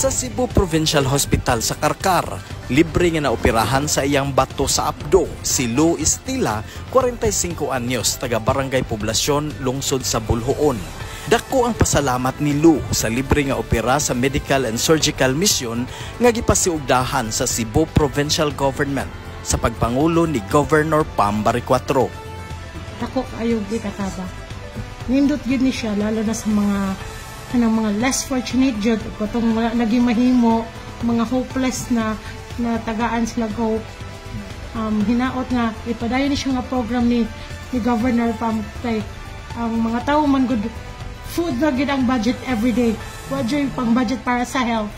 Sa Cebu Provincial Hospital sa Carcar, libre nga naoperahan sa iyang bato sa apdo si Lou Estila, 45 anyos, taga Barangay Poblasyon, lungsod sa Boljoon. Dako ang pasalamat ni Lou sa libre nga opera sa Medical and Surgical Mission nga gipasiugdahan sa Cebu Provincial Government sa pagpangulo ni Governor Pam Baricuatro. Dako kaayo gikatabang. Nindot gyud ni siya, lalo na sa mga kanang mga less fortunate jud, katong wala lagi mahimo, mga hopeless na na tagaan sila hope. Hinaot nga ipadayon ni siya nga program ni Governor Pam kay ang mga tao man gud, food na gid ang budget every day. Wa jud pang budget para sa health.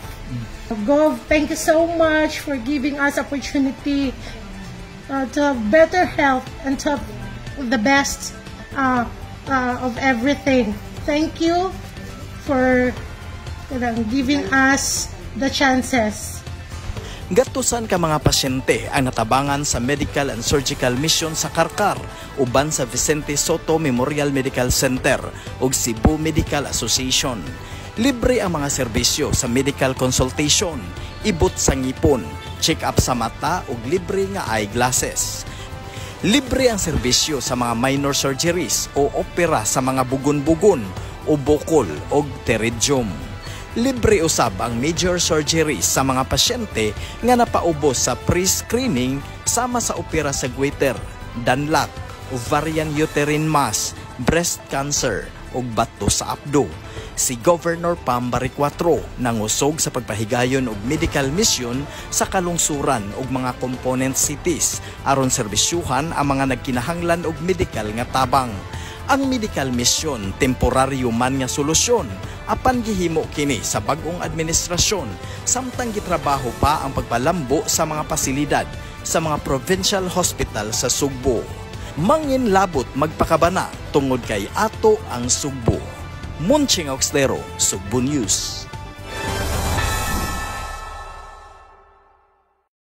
Gov, thank you so much for giving us opportunity to have better health and to have the best of everything. Thank you for kanang giving us the chances. Gatusan ka mga pasyente ang natabangan sa Medical and Surgical Mission sa Carcar uban sa Vicente Sotto Memorial Medical Center ug Cebu Medical Association. Libre ang mga serbisyo sa medical consultation, ibot sa ngipon, check-up sa mata ug libre nga eyeglasses. Libre ang serbisyo sa mga minor surgeries o opera sa mga bugon-bugon o bukol o pterygium. Libre usab ang major surgeries sa mga pasyente nga napaubos sa pre-screening sama sa opera sa goiter, danlak, ovarian uterine mass, breast cancer ug bato sa apdo. Si Governor Pam Baricuatro nangusog sa pagpahigayon og medical mission sa kalungsuran ug mga component cities aron serbisyuhan ang mga nagkinahanglan og medical nga tabang. Ang medical mission, temporaryo man nga solusyon, apan gihimo kini sa bag-ong administrasyon samtang gitrabaho pa ang pagpalambo sa mga pasilidad sa mga provincial hospital sa Sugbo. Mangin labot magpakabana tungod kay ato ang Sugbo. Munching Auxlero, Sugbo News.